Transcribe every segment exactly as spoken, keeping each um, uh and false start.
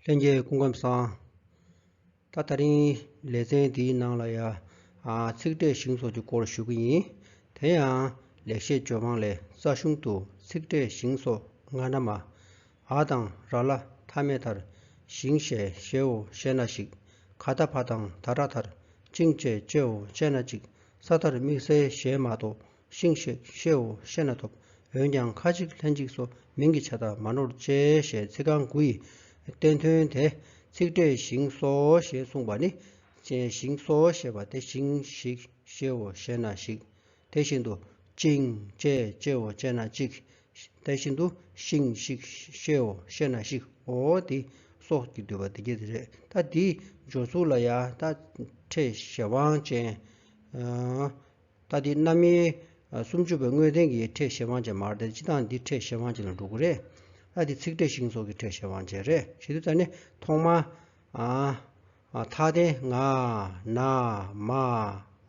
ལྷན་རྒྱས་སྐུ་ཁམས་བཟང་། ད་དེ་རིང་ལེ་ཚན་འདིའི་ནང་ལ་ཡ། ཨ། ཚིག་ཕྲད་ཞིང་སོགས་ཀྱི་སྐོར་ཞུ་གི་ཡིན། དེ་ཡང་ལེགས་བཤད་ལྗོན་དབང་ལས་རྩ་གཞུང་དུ་ཚིག་ཕྲད་ཞིང་སོགས་སྔ་ན་མ། འ་དང་ར་ལ་མཐའ་མེད་མཐར། ཞིང་ཞེས་ཞེའོ་ཞེ་ན་ཞིག་ག་ད་བ་དང་ད་དྲ་མཐར། ཅིང་ཅེས་ཅེའོ་ཅེ་ན་ཅིག་ས་མཐར་དམིགས་བསལ་ཞེས་མ་གཏོགས། ཤིང་ཞིག་ཤེའོ་ཤེ་ན་ཐོབ། འོན་ཀྱང་ཁ་ཅིག་ལྷན་ཅིག་སོགས་མིང་གི་ཆ་དག་མ་ནོར་བཅས་ཞེས་ཚིག་རྐང་དགུ་ཡི་བསྟན་དོན་དེ། ཚིག་ཕྲད་ཞིང་སོགས་ཞེས་གསུངས་པ་ནི། ཞིང་སོགས་ཞེས་པ་སྟེ་ཞིང་ཞིག་ཤེའོ་ཤེ་ན་ཞིག་དེ་བཞིན་དུ་ཅིང་ཅེས་ཅེའོ་ཅེ་ན་ཅིག་དེ་བཞིན་དུ་ཤིང་ཞིག་ཤེའོ་ཤེ་ན་ཞིག་འོ་དེ་སོགས་ཀྱིས་བསྡུས་པ་དེ་སྐད་དེ་རེད། ད་དེའི་སྦྱོར་ཚུལ་ལ་ཡ་ད་ཕྲད་གཞན་དབང་ཅན། ད་འདི་རྣམ་དབྱེ་སུམ་ཅུ་པའི་དངོས་བསྟན་གྱི་ཕྲད་གཞན་དབང་ཅན་མ་རེད་དེ། སྤྱིར་བཏང་འདི་ཕྲད་གཞན་དབང་ཅན་ལ་འགྲོ་གི་རེད། ད་འདི་ཚིག་ཕྲད་ཞིང་སོགས་ཀྱི་ཕྲད་གཞན་དབང་ཅན་རེད། ཞེས་དུས་ད་ནི་ཐོག་མར། ཨ། ཨ། མཐའ་རྟེན་ང་། ན། མ།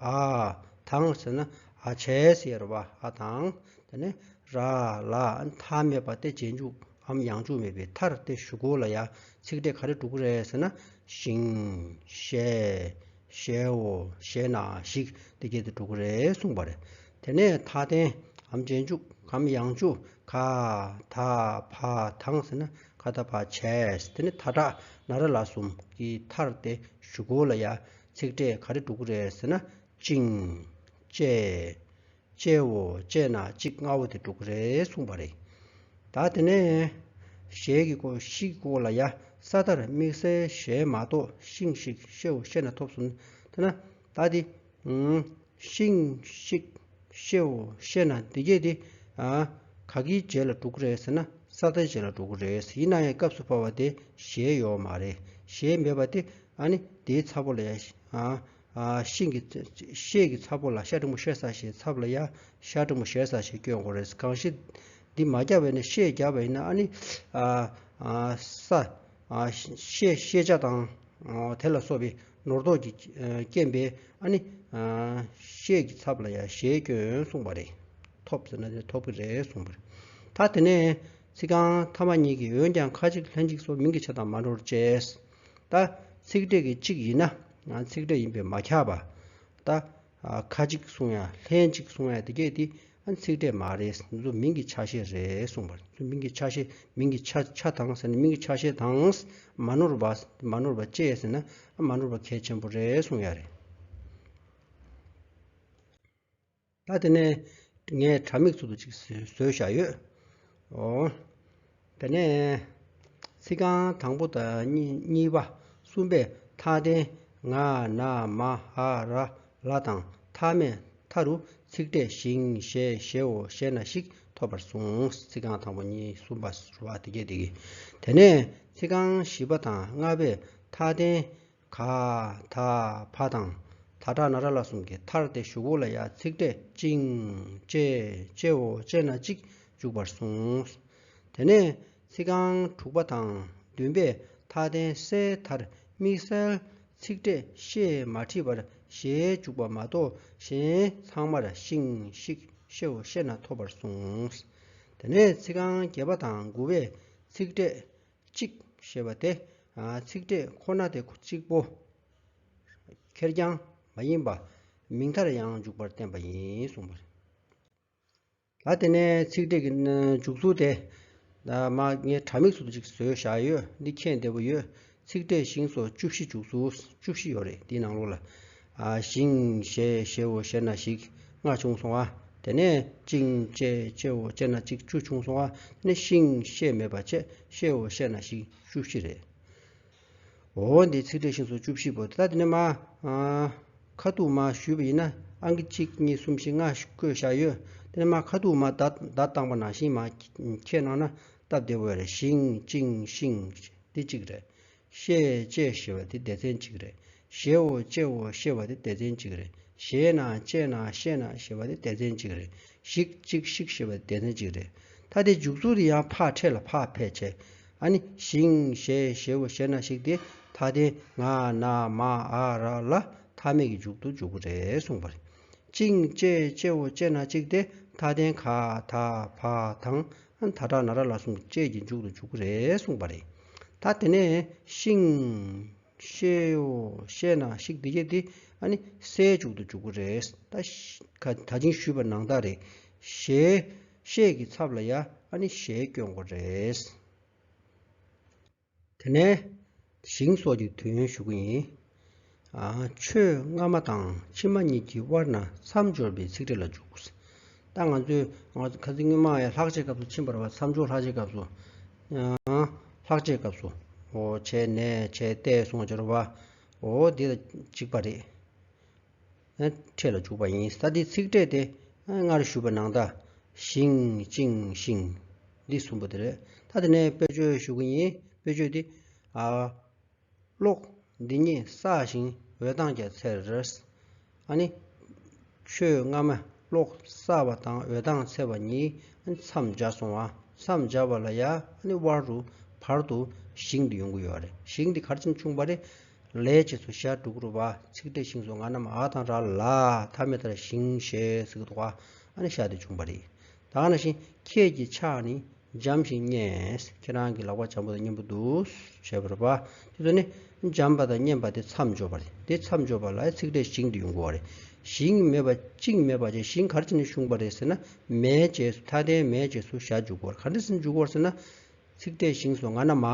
འ། དང་ཟེར་ན་འ་བྱས་ཟེར་བ་འ་དང་། དེ་ནས་ར་ལ་མཐའ་མེད་པ་སྟེ་རྗེས་འཇུག་འམ་ཡང་འཇུག་མེད་པའི་མཐར་དེ་གཞུག་གུ་ལ་ཡ་ཚིག་ཕྲད་ག་རེ་འགྲོ་གི་རེད་ཟེར་ན། ཞིང་། ཞེས། ཞེའོ། ཞེ་ན་ཞིག་དེ་སྐད་དུ་འགྲོ་གི་རེད་གསུངས་པ་རེད། དེ་ནས་མཐའ་རྟེན་འམ་རྗེས་འཇུག་གམ་ཡང་འཇུག་ག་ད་བ་དང་ཟེར་ན་ག་ད་བ་བྱས། དེ་ནས་ད་དྲ་ན་ར་ལ་གསུམ་གྱི་མཐར་དེ་གཞུག་གུ་ལ་ཡ་ཚིག་ཕྲད་ག་རེ་འགྲོ་གི་རེད་ཟེར་ན། ཅིང་། ཅེས། ཅེའོ་ཅེ་ན་ཅིག་ལྔ་བོ་དེ་འགྲོ་གི་རེད་གསུངས་པ་རེད། ད་དེ་ནས་ཞེས་ཀྱི་སྐོར་ཤིག་གི་སྐོར་ལ་ཡ་ས་མཐར་དམིགས་བསལ་ཞེས་མ་གཏོགས་ཤིང་ཞིག་ཤེའོ་ཤེ་ན་ཐོབ་གསུངས། དེ་ན་ད་དེ་ཤིང་ཞིག་ཤེའོ་ཤེ་ན་འདི་གས་དེ་ག་གི་རྗེས་ལ་འགྲོ་གི་རེད་ཟེར་ན་ས་མཐའི་རྗེས་ལ་འགྲོ་གི་རེད། ཡིན་ན་ཡང་སྐབས་སུ་བབས་པ་དེ་ཞེས་ཡོད་མ་རེད། ཞེས་མེད་པ་དེ་ཨ་ནི་དེའི་ཚ་པོ་ལ་ཡ། ཤིང་གི་ཤེས་ཀྱི་ཚ་པོ་ལ་ཤ་འགྲེང་བུ་ཤེ་ས་ཞེས་ཚབ་ལ་ཡ་ཤ་འགྲེང་བུ་ཤེ་ས་ཞེས་སྐྱོན་དགོས་རེད། གང་ཞིག་འདི་མ་བརྒྱབ་པས་ན་ཤེས་བརྒྱབ་པ་ཡིན་ན་ཨ་ནི་ས་ཤེས་ཤེས་བྱ་དང་དེ་ལ་སོགས་པའི་ནོར་ལྡོག་གི་རྐྱེན་པས་ཨ་ནི་ཤེས་ཀྱི་ཚབ་ལ་ཡ་ཞེས་སྐྱོན་གསུངས་པ་རེད། ཐོབ་ཟེར་ན་དེ་ཐོབ་ཀྱི་རེད་གསུངས་པ་རེད། ད་དེ་ནས་ཚིག་རྐང་ཐ་མ་གཉིས་ཀྱི་འོན་ཀྱང་ཁ་ཅིག་ལྷན་ཅིག་སོགས་མིང་གི་ཆ་དག་མ་ནོར་བཅས། ད་ཚིག་ཕྲད་ཀྱི་གཅིག་ཡིན་ན་ཚིག་ཕྲད་ཡིན་པས་མ་ཁྱབ་པ། ད་ཁ་ཅིག་གསུང་ཡ་ལྷན་ཅིག་གསུང་ཡ་དེ་གས་དེ་ཚིག་ཕྲད་མ་རེད། འདི་ཚོ་མིང་གི་ཆ་ཤས་རེད་གསུངས་པ་རེད། མིང་གི་ཆ་ཤས་མིང་གི་ཆ་ཆ་དང་ཟེར་ན་མིང་གི་ཆ་ཤས་དང་མ་ནོར་བ་མ་ནོར་བ་བཅས་ཟེར་ན་མ་ནོར་བ་གལ་ཆེན་པོ་རེད་གསུང་ཡ་རེད། ད་དེ་ནས་ངས་དྲ་མིག་ཚུལ་དུ་ཅིག་བཟོས་བཞག་ཡོད། འོ། དེ་ནས་ཚིག་རྐང་དང་པོ་དང་གཉིས་གཉིས་པ་གསུམ་པས་མཐའ་རྟེན་ང་ན་མ་འ་ར་ལ་དང་མཐའ་མེད་མཐའ་རུ་ཚིག་ཕྲད་ཞིང་ཞེས་ཞེའོ་ཞེ་ན་ཞིག་ཐོབ་པར་གསུངས། ཚིག་རྐང་དང་པོ་གཉིས་གསུམ་པ་རུ་བ་དེ་གས་དེ་གི། དེ་ནས་ཚིག་རྐང་བཞི་པ་དང་ལྔ་པས་མཐའ་རྟེན་ག་ད་བ་དང་ད་དྲ་ན་ར་ལ་གསུམ་གྱི་མཐར་དེ་གཞུག་གུ་ལ་ཡ་ཚིག་ཕྲད་ཅིང་ཅེས་ཅེའོ་ཅེ་ན་ཅིག་འཇུག་པར་གསུངས། དེ་ནས་ཚིག་རྐང་དྲུག་པ་དང་བདུན་པས་མཐའ་རྟེན་སའི་མཐར་དམིགས་བསལ་ཚིག་ཕྲད་ཤེས་མ་བྲིས་པར་ཞེས་འཇུག་པ་མ་གཏོགས་གཞན་ཚང་མར་ཤིང་ཤིག་ཤེའོ་ཤེ་ན་ཐོབ་པར་གསུངས། དེ་ནས་ཚིག་རྐང་བརྒྱད་པ་དང་དགུ་པས་ཚིག་ཕྲད་གཅིག་ཞེས་པ་སྟེ། ཚིག་ཕྲད་ཁོ་ན་དེ་གཅིག་པོ་ཁེར་རྐྱང་མ་ཡིན་པ་མིང་མཐར་ཡང་འཇུག་པར་བསྟན་པ་ཡིན་གསུངས་པ་རེད། ད་དེ་ནས་ཚིག་ཕྲད་ཀྱི་འཇུག་ཚུལ་དེ་མ་ངས་དྲ་མིག་ཚུལ་དུ་ཅིག་བཟོས་བཞག་ཡོད། འདི་མཁྱེན་བདེ་པོ་ཡོད། ཚིག་ཕྲད་ཞིང་སོགས་བཅུ་བཞི་འཇུག་ཚུལ་བཅུ་བཞི་ཡོད་རེད། འདིའི་ནང་ལོགས་ལ། ཨ། ཞིང་ཞེས་ཞེའོ་ཞེ་ན་ཞིག་ལྔ་བྱུང་སོང་བ། དེ་ནས་ཅིང་ཅེས་ཅེའོ་ཅེ་ན་ཅིག་བཅུ་བྱུང་སོང་བ། དེ་ནས་ཤིང་ཤེས་མེད་པ་བྱས་ཤེའོ་ཤེ་ན་ཞིག་བཅུ་བཞི་རེད། འོ་འདི་ཚིག་ཕྲད་ཤིང་སོགས་བཅུ་བཞི་པོ་ད་དེ་ནས་མ། ཨ། ཁ་ཐུག་མ་ཞུས་པ་ཡིན་ན་ཨང་ཀི་གཅིག་གཉིས་གསུམ་བཞི་ལྔ་བཀོད་བཞག་ཡོད། དེ་ནས་མ་ཁ་ཐུག་མ་བརྡ་བརྡ་བཏང་པ་ནང་བཞིན་མ་ཁྱེད་གནང་ན་སྟབས་བདེ་བོ་རེད། ཞིང་ཅིང་ཤིང་འདི་གཅིག་རེད། ཤེས་ཅེས་ཞེས་པ་དེ་སྡེ་ཚན་གཅིག་རེད། ཞེའོ་ཅེའོ་ཞེས་པ་དེ་སྡེ་ཚན་གཅིག་རེད། ཞེ་ན་ཅེ་ན་ཤེ་ན་ཞེས་པ་དེ་སྡེ་ཚན་གཅིག་རེད། ཞིག་ཅིག་ཤིག་ཞེས་པ་དེ་སྡེ་ཚན་གཅིག་རེད། ད་དེ་འཇུག་ཚུལ་དེ་ཡང་ཕར་འཕྲད་ལ་ཕར་ཕེབས་བྱས། ཨ་ནི་ཞིང་ཞེས་ཞེའོ་ཞེ་ན་ཞིག་དེ་མཐའ་རྟེན་ང་ན་མ་འ་ར་ལ་མཐའ་མེད་ཀྱི་མཇུག་ཏུ་འཇུག་གི་རེད་གསུངས་པ་རེད། ཅིང་ཅེས་ཅེའོ་ཅེ་ན་ཅིག་དེ་མཐའ་རྟེན་ག་ད་བ་དང་ད་དྲ་ན་ར་ལ་གསུམ་ཅེས་ཀྱི་མཇུག་ཏུ་འཇུག་གི་རེད་གསུངས་པ་རེད། ད་དེ་ནས་ཤིང་། ཤེའོ། ཤེ་ན་ཤིག་འདི་གྱད་འདི་ཨ་ནི་སའི་མཇུག་ཏུ་འཇུག་གི་རེད། ད་ཤ་ག་ད་ཅིང་ཞུས་པ་ནང་ལྟར་རེད། ཞེ། ཤེ་གི་ཚབ་ལ་ཡ་ཨ་ནི་ཞེ་སྐྱོན་དགོས་རེད། དེ་ནས་ཞིང་སོགས་ཀྱི་དོན་ཞུ་གི་ཡིན། ཨ། ཆོས་སྔ་མ་དང་ཕྱི་མ་གཉིས་ཀྱི་དབར་ན་མཚམས་སྦྱོར་བའི་ཚིག་ཕྲད་ལ་འཇུག་ད་ང་ཚོས་ང་ཚོ་ཁ་སང་སྔོན་མ་ཡང་ལྷག་བཅས་སྐབས་སུ་ཕྱིན་པ་རེད་བ། མཚམས་སྦྱོར་ལྷག་བཅས་སྐབས་སུ། ཨ། ལྷག་བཅས་སྐབས་སུ། འོ་བྱས་ནས་བྱས་ཏེ་གསུངས་པ་ཅིག་རེད་བ། འོ་འདི་ལ་འཇུག་པ་རེད། ཨ། ཕྲད་ལ་འཇུག་པ་ཡིན། ད་འདི་ཚིག་ཕྲད་དེ། ཨ། སྔར་ཞུས་པ་ནང་ལྟར་ཞིང་ཅིང་ཤིང་འདི་གསུམ་པོ་དེ་རེད། ད་དེ་ནས་དཔེ་བརྗོད་ཞུ་གི་ཡིན། དཔེ་བརྗོད་འདི། ཨ། གློག་འདི་ཉིད་བསགས་ཤིང་འོད་མདངས་ཀྱང་འཚེར། ཨ་ནི། ཆོས་སྔ་མ་གློག་བསགས་པ་དང་འོད་མདངས་འཚེར་བ་གཉིས་མཚམས་སྦྱར་སོང་བ། མཚམས་སྦྱར་བ་ལ་ཡ་ཨ་ནི་བར་དུ་བར་དུ་ཞིང་འདི་ཡོང་གི་ཡོད་རེད། ཞིང་འདི་ག་རེ་བྱས་ནས་བྱུང་བ་རེད། ལས་རྗེས་སུ་ཞ་འགྲོ་གི་རེད་བ། ཚིག་ཕྲད་ཞིང་སོགས་སྔ་ན་མ་འ་དང་ར་ལ་མཐའ་མེད་མཐར་ཞིང་ཞེས་ཟེར་གི་འདུག་བ། ཨ་ནི་ཞ་དེ་བྱུང་བ་རེད། ད་ག་ནང་བཞིན་ཁྱེད་ཀྱི་ཕྱག་ནི་འཇམ་ཞིང་མཉེན། ཁྱེད་རང་གི་ལག་པ་འཇམ་པོ་དང་མཉེན་པོ་འདུག་ཞེས་པ་རེད་བ། དེ་ཚོ་ནི་འཇམ་པ་དང་མཉེན་པ་དེ་མཚམས་སྦྱོར་བ་རེད། དེ་མཚམས་སྦྱོར་བ་ལ་ཚིག་ཕྲད་ཞིང་དེ་ཡོང་དགོས་པ་རེད། ཞིང་མེད་པ་ཅིང་མེད་པ་བྱས། ཞིང་ག་རེ་བྱས་ནས་བྱུང་བ་རེད་ཟེར་ན། མའི་རྗེས་སུ་མཐའ་དེའི་མའི་རྗེས་སུ་ཞ་འཇུག་དགོས་པ་རེད། ག་འདྲ་སེ་འཇུག་དགོས་པ་རེད་ཟེར་ན། ཚིག་ཕྲད་ཞིང་སོགས་སྔ་ན་མ་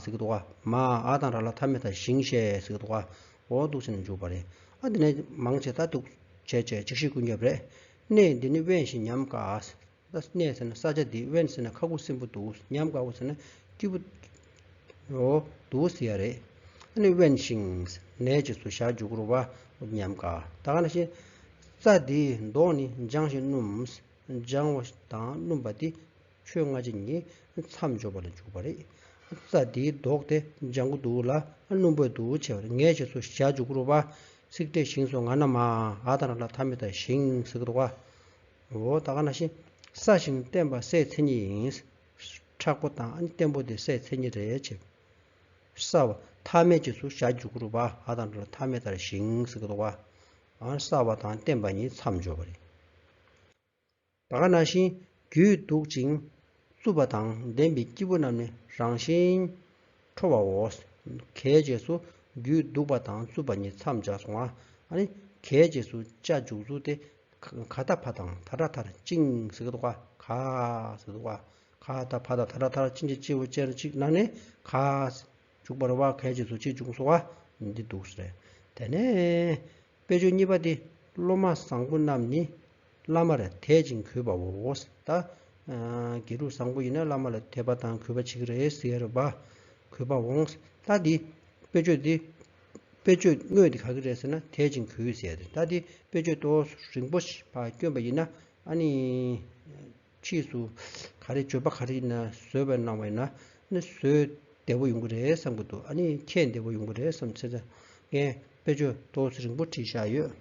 ཟེར་གི་འདུག་ག་མ་འ་དང་ར་ལ་མཐའ་མེད་མཐར་ཞིང་ཞེས་ཟེར་གི་འདུག་ག་འོ་འདུག་སེ་ནས་འཇུག་པ་རེད། ཨ་དེ་ནས་མང་ཆེ་ད་འདུག་བྱས་བྱས་འཇིགས་ཤིང་ཀུན་ཁྱབ་རེད། གནས་འདི་ནི་དབེན་ཞིང་ཉམས་དགའ། ད་གནས་ཟེར་ན་ས་ཆ་འདི། དབེན་ཟེར་ན་ཁ་ཁུ་སིམ་པོ་འདུག་ཉམས་དགའ་བོ་ཟེར་ན་སྐྱིད་པོ། འོ་འདུག་ཟེར་ཡ་རེད། ཨ་ནི་དབེན་ཞིང་ནའི་རྗེས་སུ་ཞ་འཇུག་རུ་བ་ཉམས་དགའ། ད་ག་ནང་བཞིན་རྩྭ་འདིའི་མདོག་ནི་འཇམ་ཞིང་སྣུམ། འཇམ་པ་དང་སྣུམ་པ་འདི་ཆོས་སྔ་ཕྱི་གཉིས་མཚམས་སྦྱོར་བ་ལ་འཇུག་པ་རེད། རྩྭ་འདིའི་མདོག་དེ་འཇམ་པོ་འདུག་ལ་སྣུམ་པོ་འདུག་བྱས་པ་རེད། ནའི་རྗེས་སུ་ཞ་འཇུག་རུ་བ། ཚིག་ཕྲད་ཞིང་སོགས་སྔ་ན་མ་འ་དང་ར་ལ་མཐའ་མེད་མཐར་ཞིང་ཟེར་གི་འདུག་ག་འོ་ད་ག་ནང་བཞིན་སྲ་ཞིང་བརྟན་པ་སའི་མཚན་ཉིད་ཡིན། མཁྲེགས་པོ་དང་ཨ་ནི་བརྟན་པོ་དེ་སའི་མཚན་ཉིད་རེད་བྱས། སྲ་བ་མཐའ་མེད་རྗེས་སུ་ཞ་འཇུག་རུ་བ། འ་དང་ར་ལ་མཐའ་མེད་མཐར་ཞིང་ཟེར་གི་འདུག་ག་ཨ་སྲ་བ་དང་བརྟན་པ་གཉིས་མཚམས་སྦྱོར་བ་རེད། ད་ག་ནང་བཞིན་རྒྱུད་འདུག་ཅིང་རྩུབ་པ་དང་ལྡན་པའི་སྐྱེས་བུ་རྣམས་ནི་རང་བཞིན་ཁྲོ་བའོ། གའི་རྗེས་སུ་རྒྱུད་འདུག་པ་དང་རྩུབ་པ་གཉིས་མཚམས་སྦྱར་སོང་བ། ཨ་ནི་གའི་རྗེས་སུ་ཅ་འཇུག་ཚུལ་དེ། ག་ད་བ་དང་ད་ར་མཐར་ཅིང་ཟེར་གི་འདུག་ག་ག་ཟེར་གི་འདུག་ག་ག་ད་བ་དང་ད་ར་མཐར་ཅིང་ཅེ་ཅེའོ་ཅེ་ན་ཅིག་ན་ནས་ག་འཇུག་པ་རེད་བ། གའི་རྗེས་སུ་ཅི་འཇུག་སོང་བ་འདི་འདུག་ཟེར། དེ་ནས་དཔེ་བརྗོད་གཉིས་པ་དེ། སློབ་མ་བཟང་པོ་རྣམས་ནི་བླ་མར་དད་ཅིང་གུས་པའོ། ད་དགེ་ཕྲུག་བཟང་པོ་ཡིན་ན་བླ་མ་ལ་དད་པ་དང་གུས་པ་བྱེད་ཀྱི་རེད་ཟེར་བ། གུས་པའོ། ད་འདི་དཔེ་བརྗོད་འདི། དཔེ་བརྗོད་དངོས་འདི་ག་གི་རེད་ཟེར་ན་དད་ཅིང་གུས་ཟེར་ཏེ། ད་འདི་དཔེ་བརྗོད་ཏོག་ཙམ་རིང་པོ་ཞིག་ཕར་བསྐྱོན་པ་ཡིན་ན་ཨ་ནི། ཕྱིས་སུ་ག་རེ་བརྗོད་པ་ག་རེ་ཡིན་ན་བཟོས་པ་གནང་བ་ཡིན་ན་ནི་བཟོས་བདེ་པོ་ཡོང་གི་རེད་བསམ་གྱི་འདུག་ཨ་ནི་ཁྱད་བདེ་པོ་ཡོང་གི་རེད་བསམ་ཚེ་ཚེ་ངས་དཔེ་བརྗོད་ཏོག་ཙམ་རིང་པོ་བྲིས་བཞག་ཡོད།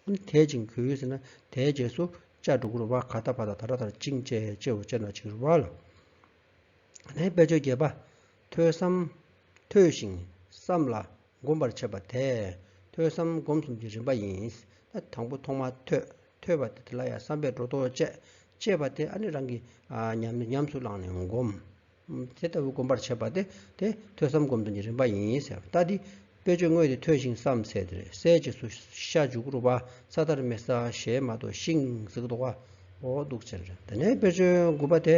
ཨ་ནི་དད་ཅིང་གུས་ཟེར་ན་དའི་རྗེས་སུ་ཅ་འགྲོ་གི་རེད་བ། ག་ད་བ་ད་ད་ར་ད་ར་ཅིང་ཅེ་ཅེའོ་ཅེ་ན་ཅིག་རེད་བ་ལ། ཨ་ནི་དཔེ་བརྗོད་བརྒྱད་པ། ཐོས་བསམ། ཐོས་ཤིང་བསམ་ལ་སྒོམ་པར་བྱེད་པ་དེ། ཐོས་བསམ་སྒོམ་གསུམ་གྱི་རིམ་པ་ཡིན། ད་དང་པོ་ཐོག་མར་ཐོས། ཐོས་པ་དེ་དེ་ལ་ཡང་བསམ་པས་སྒྲོ་འདོགས་བཅད། བཅད་པ་དེ་ཨ་ནི་རང་གི་ཨ་ཉམས་ཉམས་སུ་བླངས་ནས་སྒོམ། དེ་ལྟ་བུ་སྒོམ་པར་བྱེད་པ་དེ་དེ་ཐོས་བསམ་སྒོམ་གསུམ་གྱི་རིམ་པ་ཡིན་ཟེར། ད་འདི་དཔེ་བརྗོད་དངོས་དེ་ཐོས་ཤིང་བསམ་ཟེར་དེ་རེད། སའི་རྗེས་སུ་ཤ་འཇུག་རུ་བ། ས་མཐར་མེ་ས་ཞེས་མ་གཏོགས་ཤིང་ཟེར་གི་འདུག་ག་འོ་འདུག་ཟེར། དེ་ནས་དཔེ་བརྗོད་དགུ་པ་དེ།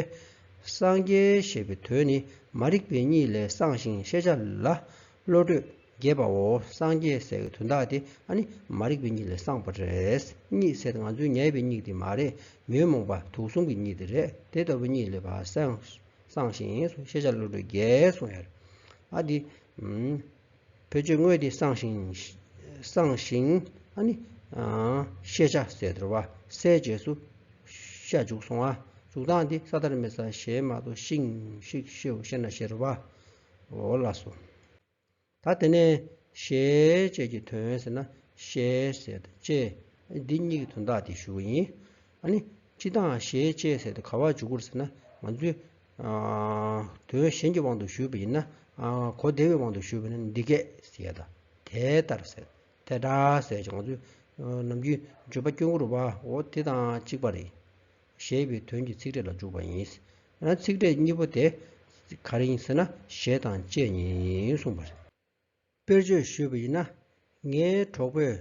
སངས་རྒྱས་ཞེས་པའི་དོན་ནི་མ་རིག་པའི་གཉིད་ལས་སངས་ཤིང་ཤེས་བྱ་ལ་བློ་གྲོས་རྒྱས་པའོ། སངས་རྒྱས་ཟེར་བའི་དོན་དག་དེ་ཨ་ནི་མ་རིག་པའི་གཉིད་ལས་སངས་པ་རེད། གཉིད་ཟེར་ཏེ་ང་ཚོའི་ཉལ་བའི་གཉིད་དེ་མ་རེད། ཉོན་མོངས་པ་དུག་གསུམ་གྱི་གཉིད་དེ་རེད། དེ་ལྟ་བུའི་གཉིད་ལས་ཕར་སངས་སངས་ཤིང་ཤེས་བྱ་བློ་གྲོས་རྒྱས་གསུངས་ཡ་རེད། ཨ་འདི། ཨུམ། དཔེ་བརྗོད་དངོས་དེ་སངས་ཤིང་། སངས་ཤིང་། ཨ་ནི། ཨ་ཤེས་བྱ་ཟེར་དེ་རེད་བ། སའི་རྗེས་སུ་ཤ་འཇུག་སོང་ཨ། འཇུག་སྟངས་འདི་ས་མཐར་མེ་ས་ཞེས་མ་གཏོགས་ཤིང་ཤིག་ཤེའོ་ཤེ་ན་ཤེ་རེད་བ། འོ་ལགས་སོ། ད་དེ་ནས་ཞེས་བྱས་ཀྱི་དོན་ཟེར་ན་ཞེས་ཟེར་ཏེ་ཅེས་འདི་གཉིས་ཀྱི་དོན་དག་དེ་ཞུ་གི་ཡིན། ཨ་ནི་སྤྱི་དང་ཞེས་བྱས་ཟེར་ཏེ་ག་བ་འཇུག་དགོས་ཟེར་ན་ང་ཚོས་ཨ་དོན་གཞན་གྱི་དབང་དུ་ཞུས་པ་ཡིན་ན་ཨ་གོ་བདེ་བའི་དབང་དུ་ཞུས་པ་ཡིན་ན་འདི་སྐད་ཟེར་ཡ་ད་དེ་ལྟར་ཟེར་དེ་འདྲ་ཟེར་ཀྱང་ང་ཚོས་ཨ་ནམ་རྒྱུན་བརྗོད་པ་སྐྱོན་དགོས་རེད་བ། འོ་དེ་དང་གཅིག་པ་རེད། ཞེས་པའི་དོན་གྱི་ཚིག་ཕྲད་ལ་འཇུག་པ་ཡིན། ཡང་ཚིག་ཕྲད་གཉིས་པོ་དེ། ག་རེ་ཡིན་ཟེར་ན་ཞེས་དང་བཅས་ཉིད་གསུངས་པ་རེད། དཔེར་བརྗོད་ཞུས་པ་ཡིན་ན། ངའི་གྲོགས་པོས་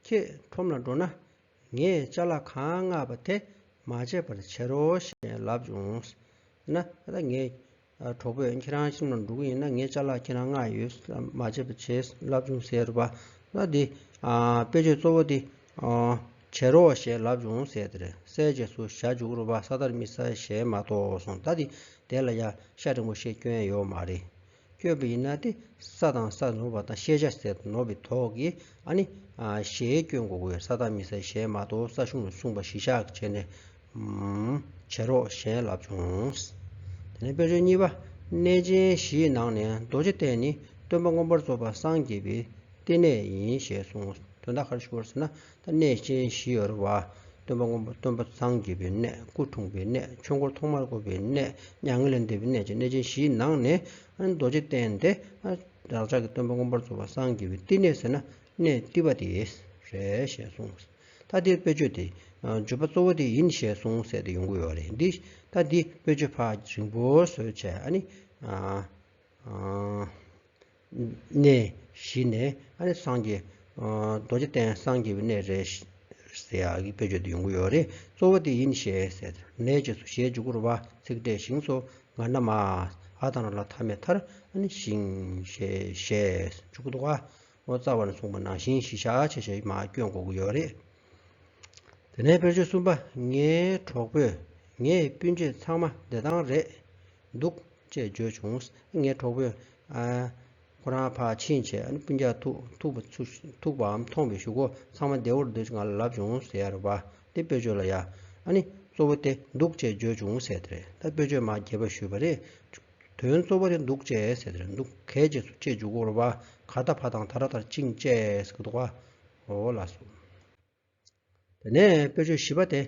ཁྱེད་ཁྲོམ་ལ་འགྲོ་ན། ངས་ཅ་ལག་གང་མངགས་པ་དེ་མ་བརྗེད་པར་བྱེད་རོགས་ཞེས་ལབ་བྱུང་། ན་ད་ངའི་གྲོགས་པོས་ཁྱེད་རང་ཁྲོམ་ལ་འགྲོ་གི་ཡིན་ན། ངས་ཅ་ལག་ཁྱེད་རང་མངགས་ཡོད། མ་བརྗེད་པར་བྱེད་ལབ་བྱུང་ཟེར་བ། ད་འདི་དཔེར་བརྗོད་གཙོ་བོ་འདི་བྱེད་རོགས་ཞེས་ལབ་བྱུང་ཟེར་དེ་རེད། སའི་རྗེས་སུ་ཞ་འཇུག་རུ་བ། ས་མཐར་དམིགས་བསལ་ཞེས་མ་གཏོགས་གསུངས། ད་འདི་དེ་ལ་ཡ་ཤ་འགྲེང་བུ་ཞེས་སྐྱོན་ཡོད་མ་རེད། བསྐྱོན་པ་ཡིན་ན་དེ་ས་དང་ས་ནོར་བ་དང་ཤེས་བྱ་ཟེར་ནོར་བའི་དོགས་ཀྱིས་ཨ་ནི་ཞེས་སྐྱོན་དགོས་ཀྱི་ཡོད། ས་མཐར་དམིགས་བསལ་ཞེས་མ་གཏོགས་ས་གཞུང་ནས་གསུངས་པ་གཞི་བཞག་བྱས་ནས་བྱེད་རོགས་ཞེས་ལབ་བྱུང་། དེ་ནས་དཔེར་བརྗོད་གཉིས་པ། གནས་ཆེན་བཞིའི་ནང་ནས་རྡོ་རྗེ་གདན་ནི་སྟོན་པ་མངོན་པར་རྫོགས་པར་སངས་རྒྱས་པའི་བསྟི་གནས་ཡིན་ཞེས་གསུངས། དོན་དག་ག་རེ་ཞུ་བར་ཟེར་ན། ད་གནས་ཆེན་བཞི་ཡོད་རེད་བ། སྟོན་པ་མངོན་པ་སྟོན་པ་སངས་རྒྱས་པའི་གནས། སྐུ་འཁྲུངས་པའི་གནས། ཆོས་འཁོར་ཐོག་མར་བསྐོར་བའི་གནས། མྱ་ངན་ལས་འདས་པའི་གནས་བཅས་གནས་ཆེན་བཞིའི་ནང་ནས་རྡོ་རྗེ་གདན་དེ་བདག་ཅག་གི་སྟོན་པ་མངོན་པར་རྫོགས་པ་སངས་རྒྱས་པའི་བསྟི་གནས་ཟེར་ན་གནས་བསྟི་བ་དེ་རེད་ཞེས་གསུངས། ད་དེའི་དཔེར་བརྗོད་དེ་བརྗོད་པ་གཙོ་བོ་དེ་ཡིན་ཞེས་གསུངས་ཟེར་དེ་ཡོང་གི་ཡོད་རེད། འདི་ད་འདི་དཔེར་བརྗོད་ཕར་རིང་པོ་བཟོས་བྱས་ཨ་ནི། གནས་བཞི་ནས་ཨ་ནི་སངས་རྒྱས། རྡོ་རྗེ་གདན་སངས་རྒྱས་པའི་གནས་རེད་ཟེར་ཡག་གི་དཔེར་བརྗོད་དེ་ཡོང་གི་ཡོད་རེད། གཙོ་བོ་དེ་ཡིན་ཞེས་ཟེར། ནས་རྗེས་སུ་ཞེས་འཇུག་དགོས་རེད་བ། ཚིག་ཕྲད་ཞིང་སོགས་ང་ན་མ། འ་དང་ར་ལ་མཐའ་མེད་མཐར་ཨ་ནི་ཞིང་ཞེས་ཞེས་འཇུག་གི་འདུག་ག་འོ་རྩ་བ་ནས་གསུངས་པ་ནང་བཞིན་གཞི་བཞག་བྱས་བྱས་མར་སྐྱོན་དགོས་ཀྱི་ཡོད་རེད། དེ་ནས་དཔེར་བརྗོད་གསུམ་པ། ངའི་གྲོགས་པོས་ངའི་སྤུན་མཆེད་ཚང་མ་བདེ་ཐང་རེད་འདུག་ཅེས་བརྗོད་བྱུང་། ངའི་གྲོགས་པོས་ཨ་ཁོ་རང་ཕར་ཕྱིན་བྱས་ཨ་ནི་སྤུན་ཀྱག་ཐུག་ཐུག་པ་ཚུ་ཐུག་པའམ་མཐོང་བའི་གཞུག་གུ་ཚང་མ་བདེ་བོར་འདུག་ང་ལ་ལབ་བྱུང་ཟེར་ཡ་རེད་པ། དེ་དཔེར་བརྗོད་ལ་ཡ་ཨ་ནི་གཙོ་བོ་དེ་འདུག་ཅེས་བརྗོད་བྱུང་ཟེར་དེ་རེད། ད་དཔེར་བརྗོད་མར་རྒྱས་པ་ཞུས་པ་རེད། དོན་གཙོ་བོ་དེ་འདུག་ཅེས་ཟེར་དེ་རེད། འདུག་གའི་རྗེས་སུ་ཅེས་འཇུག་དགོས་རེད་པ། ག་ད་བ་དང་ད་ར་དར་ཅིང་ཅེས་ཟེར་གི་འདུག་ག་འོ་ལགས་སོ། དེ་ནས་དཔེར་བརྗོད་བཞི་པ་དེ།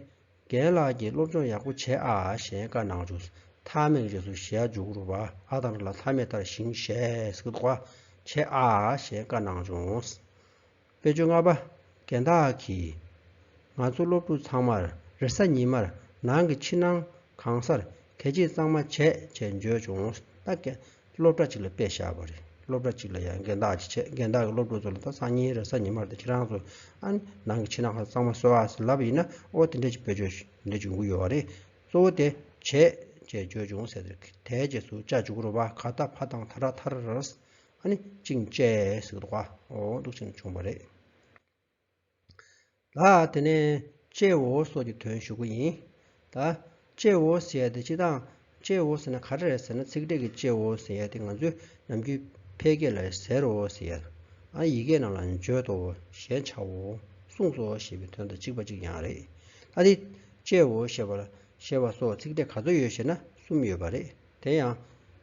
རྒན་ལགས་ཀྱིས་སློབ་སྦྱོང་ཡག་པོ་བྱས་ཨ་ཞེས་བཀའ་གནང་བྱུང་། མཐའ་མེད་ཀྱི་རྗེས་སུ་ཞེས་འཇུག་རུ་བ། འ་དང་ར་ལ་མཐའ་མེད་མཐར་ཞིང་ཞེས་ཟེར་གི་འདུག་ག་བྱས་ཨ་ཞེས་བཀའ་གནང་བྱུང་། དཔེར་བརྗོད་ལྔ་པ། རྒན་བདག་གིས། ང་ཚོ་སློབ་ཕྲུག་ཚང་མར་རེས་གཟའ་ཉི་མར་ནང་གི་ཕྱི་ནང་གང་སར་གད་ཕྱིས་གཙང་མ་བྱས་ཅེས་བརྗོད་བྱུང་། ད་རྒན། སློབ་གྲྭ་གཅིག་ལ་དཔེ་བཞག་པ་རེད། སློབ་གྲྭ་གཅིག་ལ་ཡང་རྒན་བདག་ཅིག་བྱས། རྒན་བདག་གིས་སློབ་ཕྲུག་ཚོ་ལ་ད་སང་ཉིན་རེས་གཟའ་ཉི་མ་རེད། ད་ཁྱེད་རང་ཚོ་ཨ་ནི་ནང་གི་ཕྱི་ནང་གང་གཙང་མ་བཟོས་ཨ་ཟེར་ལབ་པ་ཡིན་ན། ཨོ་དེ་འདྲ་ཅིག་བེད་སྤྱོད་དེ་འདྲ་ཅིག་ཡོང་གི་ཡོད་རེད། གཙོ་བོ་དེ་བྱས་ཅེས་བརྗོད་བྱུང་ཟེར་དེ། དེའི་རྗེས་སུ་ཅ་འཇུག་རུ་བ། ག་ད་བ་དང་ད་ར་དར། ཨ་ནི་ཅིང་ཅེས་ཟེར་གི་འདུག་ག་འོ་འདུག་ཅིང་བྱུང་བ་རེད། ལ་དེ་ནས་ཅེའོ་སོགས་ཀྱི་དོན་ཞུ་གི་ཡིན། ད་ཅེའོ་ཟེར་ཡ་དེ་སྤྱིར་བཏང་ཅེའོ་ཟེར་ན་ག་རེ་རེད་ཟེར་ན། ཚིག་ཕྲད་ཀྱི་ཅེའོ་ཟེར་ཡ་དེ་ང་ཚོའི་ནམ་རྒྱུན་ཕལ་སྐད་ལ་ཟེར་རོ་ཟེར་ཡ། ཨ་ཡི་གེའི་ནང་ལ་བརྗོད་དོ། ཞེས་བྱའོ། གསུངས་སོ་ཞེས་པའི་དོན་དང་གཅིག་པ་གཅིག་རྐྱང་རེད། ད་དེ་ཅེའོ་ཞེས་པ་ལ་ཞེས་པ་སོགས་ཚིག་ཕྲད་ག་ཚོད་ཡོད་ཞེ་ན་གསུམ་ཡོད་པ་རེད། དེ་ཡང་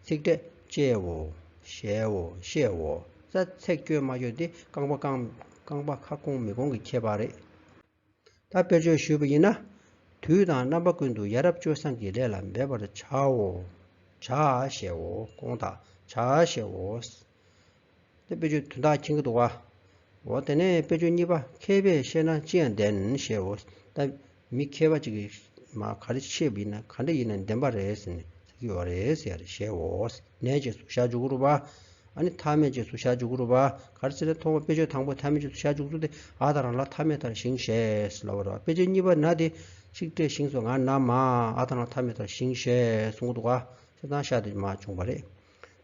ཚིག་ཕྲད་ཅེའོ། ཞེའོ། ཤེའོ། ས་ཚིག་སྐྱོན་མ་སྐྱོན་དེ་རྐང་པ་རྐང་རྐང་པ་ཁ་སྐོང་མི་སྐོང་གི་ཁྱད་པར་རེད། ད་དཔེར་བརྗོད་ཞུས་པ་ཡིན་ན། དུས་དང་རྣམ་པ་ཀུན་ཏུ་ཡ་རབས་སྤྱོད་བཟང་གི་ལས་ལ་འབད་པར་བྱའོ། བྱ་ཞེའོ། དགོངས་དག་བྱ་ཞེའོ། དེ་དཔེར་བརྗོད་དོན་དག་མཁྱེན་གྱི་འདུག་བ། འོ་དེ་ནས་དཔེར་བརྗོད་གཉིས་པ། མཁས་པས་ཤེས་ན་ཅི་ཡང་བདེན་ཞེའོ། ད་མི་མཁས་པ་ཅིག་གིས་མ་ག་རེ་བཤད་པ་ཡིན་ན་ག་འདྲ་ཡིན་ན་བདེན་པ་རེད་ཟེར་ནས་ཟེར་གྱི་ཡོད་རེད་ཟེར་ཡ་རེད། ཞེའོ། ནས་རྗེས་སུ་ཞ་འཇུག་རུ་བ། ཨ་ནི་མཐའ་མེད་རྗེས་སུ་ཞ་འཇུག་རུ་བ། ག་རེ་ཟེར་ན་ཐོག་མ་དཔེར་བརྗོད་དང་པོ་མཐའ་མེད་རྗེས་སུ་ཞ་འཇུག་ཚུལ་དེ་འ་དང་ར་ལ་མཐའ་མེད་མཐར་ཞིང་ཞེས་ལབ་པ་རེད་བ། དཔེར་བརྗོད་གཉིས་པ་ན་དེ་ཚིག་ཕྲད་ཞིང་སོགས་ང་ན་མ། འ་དང་ར་མཐའ་མེད་མཐར་ཞིང་ཞེས་གསུང་གི་འདུག་ག་བྱས་ཙང་ཤ་དེ་མར་བྱུང་བ་རེད།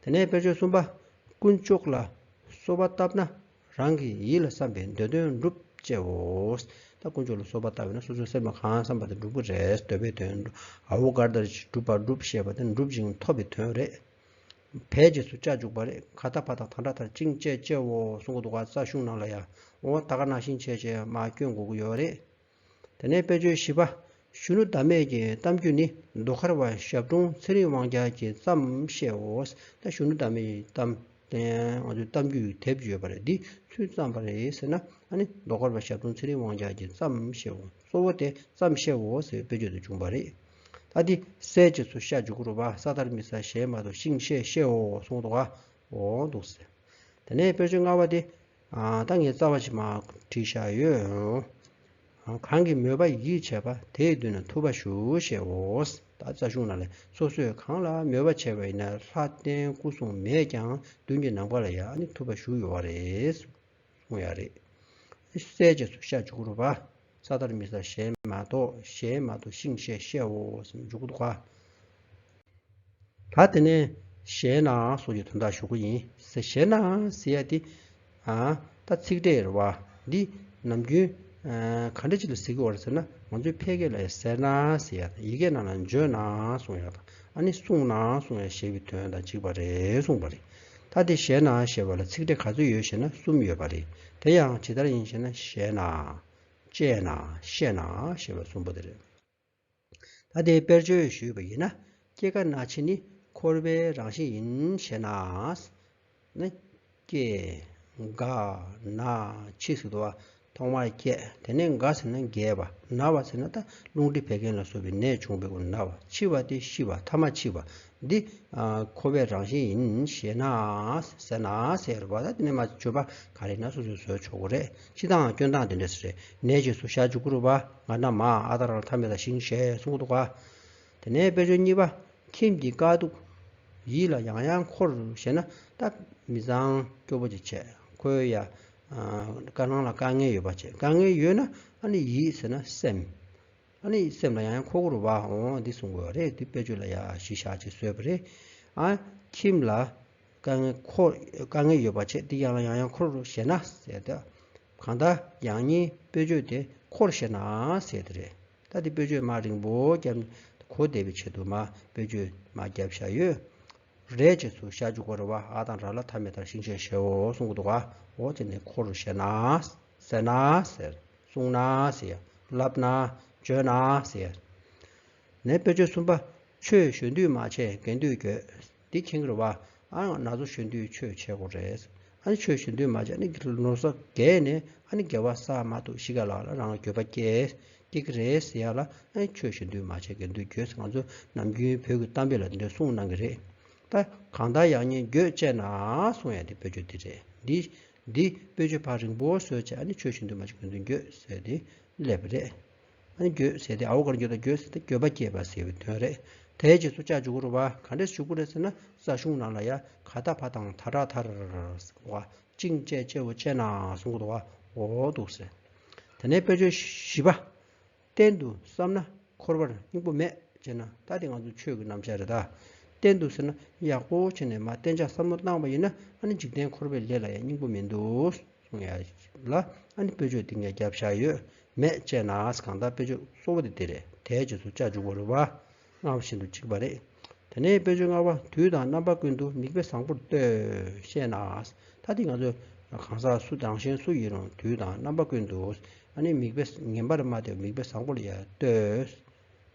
དེ་ནས་དཔེར་བརྗོད་གསུམ་པ། དཀོན་མཆོག་ལ་གསོལ་བ་བཏབ་ན་རང་གི་ཡིད་ལ་བསམ་པའི་འདོད་དོན་འགྲུབ་ཅེའོ། ད་དཀོན་མཆོག་ལ་གསོལ་བ་བཏབ་ཡོད་ན་སོ་སོའི་སེམས་ལ་གང་བསམ་པ་དེ་འགྲུབ་ཀྱི་རེད། འདོད་པའི་དོན་འགྲུབ། འ་འོ་གར་དར་གྱིས་སྒྲུབ་པ་འགྲུབ་ཞེས་པ་དེ་འགྲུབ་ཅིང་ཐོབ་པའི་དོན་རེད། བའི་རྗེས་སུ་ཅ་འཇུག་པ་རེད། ག་ད་བ་དང་ད་འདྲ་མཐར་ཅིང་ཅེས་ཅེའོ་གསུང་གི་འདུག་ག་རྩ་གཞུང་ནང་ལ་ཡ། འོ་ད་ག་ནང་བཞིན་བྱས་བྱས་མར་སྐྱོན་དགོས་ཀྱི་ཡོད་རེད། དེ་ནས་དཔེར་བརྗོད་བཞི་པ། གཞོན་ནུ་ཟླ་མེད་ཀྱི་གཏམ་རྒྱུད་ནི་ཟློས་གར་བ་ཞབས་དྲུང་ཚེ་རིང་དབང་རྒྱལ་གྱིས་བརྩམས་ཞེའོ། ད་གཞོན་ནུ་ཟླ་མེད་ཀྱི་གཏམ། ང་ཚོའི་གཏམ་རྒྱུད་དེབ་ཡོད་པ་རེད། འདི་སུས་བརྩམས་པ་རེད་ཟེར་ན། ཨ་ནི་ཟློས་གར་བ་ཞབས་དྲུང་ཚེ་རིང་དབང་རྒྱལ་གྱིས་བརྩམས་ཞེའོ། གཙོ་བོ་དེ་བརྩམས་ཞེའོ་ཟེར་བའི་དཔེར་བརྗོད་དུ་བྱུང་བ་རེད། ད་འདི་སའི་རྗེས་སུ་ཤ་འཇུག་རུ་བ། ས་མཐར་དམིགས་བསལ་ཞེས་མ་གཏོགས་ཤིང་ཤེས་ཤེའོ་གསུངས་འདུག་ག་འོ་འདུག་ཟེར། དེ་ནས་དཔེར་བརྗོད་ལྔ་པ་དེ། ཨ་ད་ངས་རྩ་བ་ཞིག་མར་བྲིས་བཞག་ཡོད། ཨ་གང་གིས་མོས་པ་ཡིད་བྱེད་པ། དེའི་མདུན་ན་ཐུབ་པ་ཞུ་ཞེའོ། ད་རྩ་གཞུང་ནང་ལ་སོ་སོས་གང་ལ་མོས་པ་བྱས་པ་ཡིན་ན་ལྷ་རྟེན་སྐུ་གསུང་མེད་ཀྱང་མདུན་གྱི་ནམ་མཁའ་ལ་ཡང་ནི་ཐུབ་པ་བཞུགས་ཡོད་པ་རེད་གསུངས་ཡ་རེད། གསལ་བྱེད་སུ་ཤར་འཇུག་རུ་བ། ས་མཐར་མི་ཟ་གཞན་མ་གཏོགས། གཞན་མ་གཏོགས་ཤིང་ཤེས་ཤེའོ་ཟེར་འཇུག་འདུག་ག་ད་དེ་ནས་ཞེ་ན་སོགས་ཀྱི་དོན་དག་ཞུ་གི་ཡིན། ཟེར་ཞེ་ན་ཟེར་ཡ་དེ། ཨ། ད་ཚིག་ཕྲད་རེད་བ། འདི་ནམ་རྒྱུན། ཨ། ག་འདྲ་ཅིག་ལ་ཟེར་གི་ཡོད་རེད་ཟེར་ན། ང་ཚོའི་ཕལ་སྐད་ལ་ཟེར་ན་ཟེར་ཡ་དང་། ཡི་གེ་ནང་ལ་བརྗོད་ན་གསུང་ཡ་དང་། ཨ་ནི་གསུང་ན་གསུང་ཡ་ཞེས་པའི་དོན་དང་གཅིག་པ་རེད་གསུངས་པ་རེད། ད་དེ་ཞེ་ན་ཞེས་པ་ལ་ཚིག་ཕྲད་ག་ཚོད་ཡོད་ཞེ་ན་གསུམ་ཡོད་པ་རེད། དེ་ཡང་ཇི་ལྟར་ཡིན་ཞེ་ན། ཞེ་ན། ཅེ་ན། ཤེ་ན་ཞེས་པ་གསུམ་པོ་དེ་རེད། ད་དེའི་དཔེར་བརྗོད་ཞུས་པ་ཡིན་ན། སྐྱེ་རྒ་ན་འཆི་ནི་འཁོར་བའི་རང་བཞིན་ཡིན་ཞེ་ན། ནི། སྐྱེ། རྒ། ན། འཆི་ཟེར་དུས། ཐོག་མར་སྐྱེ། དེ་ནས་རྒ་ཟེར་ན་རྒས་པ། ན་བ་ཟེར་ན་ད་རླུང་མཁྲིས་བད་ཀན་ལ་སོགས་པའི་ནད་བྱུང་བའི་སྐབས་ན་བ། འཆི་བ་སྟེ་ཤི་བ། ཐ་མ་འཆི་བ། འདི། ཨ། འཁོར་བའི་རང་བཞིན་ཡིན་ཞེ་ན། ཟེར་ན་ཟེར་བ། ད་དེ་ནས་མ་བརྗོད་པ་ག་རེ་ན་སོ་སོས་བཟོས་ཆོག་གི་རེད། སྤྱིར་བཏང་སྐྱོན་སྟངས་དེ་འདྲ་ཞིག་རེད། ནད་ཀྱི་ཚུལ་ཤར་འཇུག་གི་རུ་བ། ང་ན་མ་ཨ་དང་ར་ལ་མཐའ་མེད་དང་ཞིང་ཞེས་གསུངས་འདུག་ག་དེ་ནས་དཔེ་བརྗོད་གཉིས་པ། ཁྱིམ་གྱི་དཀའ་སྡུག་ཡིད་ལ་ཡང་ཡང་འཁོར་ཞེ་ན། ད་མི་ཚང་སྐྱོ་པོ་ཅིག་བྱས། ཁོའི་ཡ། ཨ། དཀའ་སྣང་ལ་དཀའ་ངལ་ཡོད་པ་བྱས། དཀའ་ངལ་ཡོད་ན་ཨ་ནི་ཡིད་ཟེར་ན་སེམས། ཨ་ནི་སེམས་ལ་ཡང་ཡང་འཁོར་གི་རུ་བ། འོ་འདི་གསུང་དགོས་རེད། འདི་དཔེ་བརྗོད་ལ་ཡ་གཞི་བཞག་ཅིག་བཟོས་པ་རེད། ཨ། ཁྱིམ་ལ་དཀའ་ངལ་འཁོར། དཀའ་ངལ་ཡོད་པ་བྱས། འདི་ཡང་ལ་ཡང་ཡང་འཁོར་རུ་ཞེ་ན་ཟེར་ཏེ། གང་ལྟར་ཡང་སྙིང་དཔེ་བརྗོད་དེ་འཁོར་ཞེ་ན་ཟེར་དེ་རེད། ད་འདི་དཔེ་བརྗོད་མ་རིང་པོ་བརྒྱབ་གོ་བདེ་བའི་ཆེད་དུ་མ་དཔེ་བརྗོད་མ་བརྒྱབ་བཞག་ཡོད། རེད་ཅེས་སུ་བྱ་འཇུག་པ་རུ་བ། ཨ་དང་ར་ལ་མཐའ་མེད་མཐར་ཞིང་ཞེས་ཞེའོ་གསུང་གི་འདུག་ག་འོ་དེ་ནས་འཁོར་རུ་ཞེ་ན། ཟེར་ན་ཟེར། གསུང་ན་ཟེར། ལབ་ན། བརྗོད་ན་ཟེར། ནས་དཔེ་བརྗོད་གསུམ་པ། ཆོས་གཞོན་དུས་མ་བྱས་རྒན་དུས་འགྱོད། འདི་མཁྱེན་གྱི་རེད་བ། ཨ། ན་ཚོད་གཞོན་དུས་ཆོས་བྱེད་དགོས་རེད། ཨ་ནི་ཆོས་གཞོན་དུས་མ་བྱས་ནི་ནོར་ས་རྒས་ནས་ཨ་ནི་དགེ་བ་བསགས་མ་ཐུབ། གཞི་ག་ལ་ལ་རང་ལ་འགྱོད་པ་སྐྱེ། སྐྱེ་གི་རེད་ཟེར་ཡ་ལ། ཨ་ནི་ཆོས་གཞོན་དུས་མ་བྱས་རྒན་དུས་འགྱོད་ཟེར། ང་ཚོ་ནམ་རྒྱུན་བོད་ཀྱི་གཏམ་དཔེ་ལ་འདི་འདྲ་གསུངས་གནང་གི་རེད། ད་གང་ལྟར་ཡང་སྙིང་འགྱོད་བཅས་ན་གསུང་ཡ་དེ་དཔེ་བརྗོད་དེ་རེད། འདི་འདི་དཔེ་བརྗོད་ཕར་རིང་པོ་བཟོས་བྱས། ཨ་ནི་ཆོས་གཞོན་དུས་མ་བྱས་རྒན་དུས་འགྱོད་ཟེར་དེ་སླེབས་པ་རེད། ཨ་ནི་འགྱོད་ཟེར་དེ་འ་འོག་ག་རེ་འགྱོད་དང་འགྱོད་ཟེར་དེ་འགྱོད་པ་སྐྱེས་པ་ཟེར་བའི་དོན་རེད། དེའི་རྗེས་སུ་བཅར་འཇུག་གི་རེད་བ། ག་འདྲས་འཇུག་གི་རེད་ཟེར་ན། རྩ་གཞུང་ནང་ལ་ཡ་ག་ད་བ་དང་ད་ར་ད་ར་ཟེར་བ། ཅིང་ཅེ་ཅེའོ་ཅེ་ན་གསུང་གི་འདུག་བ། འོ་འདུག་ཟེར། དེ་ནས་དཔེ་བརྗོད་བཞི་པ། གཏན་དུ་བསམ་ན་འཁོར་བར་སྙིང་པོ་མེད་ཅེ་ན། ད་དེ་ང་ཚོ་ཆོས་ཀྱི་རྣམ་གཞག་རེད་ད། གཏན་དུ་ཟེར་ན་ཡག་པོ་བྱས་ནས་མ་གཏན་འཇགས་བསམ་བློ་བཏང་བ་ཡིན་ན། ཨ་ནི་འཇིག་རྟེན་འཁོར་བའི་ལས་ལ་ཡང་སྙིང་པོ་མི་འདུག་གསུང་ཡ་ལ། ཨ་ནི་དཔེ་བརྗོད་འདི་ངས་བརྒྱབ་བཞག་ཡོད། མེད་ཅེ་ན། གང་ལྟར་དཔེ་བརྗོད་གཙོ་བོ་དེ་འདི་རེད། དེའི་རྗེས་སུ་བཅར་འཇུག་པ་རུ་བ། སྔར་བཞིན་དུ་གཅིག་པ་རེད། དེ་ནས་དཔེ་བརྗོད་ལྔ་པ། དུས་དང་རྣམ་པ་ཀུན་ཏུ་མིག་དཔེ་བཟང་པོར་ལྟོས་ཤེ་ན། ད་འདི་ང་ཚོས་གང་ཟག་སུ་རང་གཞན་སུ་ཡིན་རུང་དུས་དང་རྣམ་པ་ཀུན་ཏུ་ཨ་ནི་མིག་དཔེ་ངན་པར་མ་ལྟོས། མིག་དཔེ་བཟང་པོ་ལ་ཡ་ལྟོས།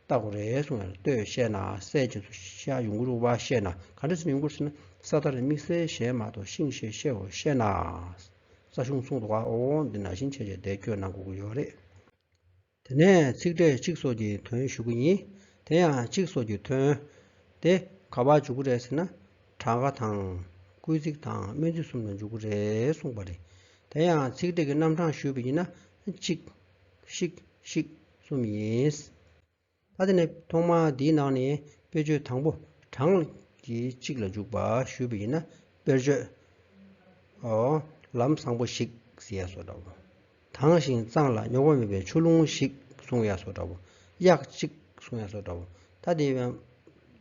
ལྟ་དགོས་རེད་གསུངས་ཡ་ལ་ལྟོས་ཤེ་ན། གསལ་བྱེད་དུ་ཤ་ཡོང་གི་རུ་བ་ཤེ་ན། ག་འདྲ་སེ་ཡོང་གི་རུ་ཟེར་ན། ས་མཐར་དམིགས་བསལ་གཞན་མ་གཏོགས། ཤིང་ཤེས་ཤེའོ་ཤེ་ན། རྩ་གཞུང་གསུངས་འདུག་ག་འོ་འདི་ནང་བཞིན་བྱས་བྱས་དེ་བཀོད་གནང་དགོས་ཀྱི་ཡོད་རེད། དེ་ནས་ཚིག་ཕྲད་གཅིག་སོགས་ཀྱི་དོན་ཞུ་གི་ཡིན། དེ་ཡང་གཅིག་སོགས་ཀྱི་དོན་དེ་ག་པར་འཇུག་གི་རེད་ཟེར་ན། གྲངས་ཀ་དང་། སྐུལ་ཚིག་དང་སྨོན་ཚིག་གསུམ་ལ་འཇུག་གི་རེད་གསུངས་པ་རེད། དེ་ཡང་ཚིག་ཕྲད་ཀྱི་རྣམ་གྲངས་ཞུས་པ་ཡིན་ན། གཅིག་ཤིག་ཤིག་གསུམ་ཡིན། ད་དེ་ནས་ཐོག་མར་འདིའི་ནང་ནས་དཔེ་བརྗོད་དང་པོ། གྲངས་ཀྱི་གཅིག་ལ་འཇུག་པ་ཞུས་པ་ཡིན་ན། དཔེར་བརྗོད། ཨོ། ལམ་བཟང་པོ་ཞིག་ཟེར་ཡ་བཟོ་འདྲ་བོ། དྭངས་ཤིང་གཙང་ལ་རྙོག་པ་མེད་པའི་ཆུ་ཀླུང་ཞིག་གསུང་ཡ་བཟོ་འདྲ་བོ། གཡག་གཅིག་གསུང་ཡ་བཟོ་འདྲ་བོ། ད་དེ་ཡང་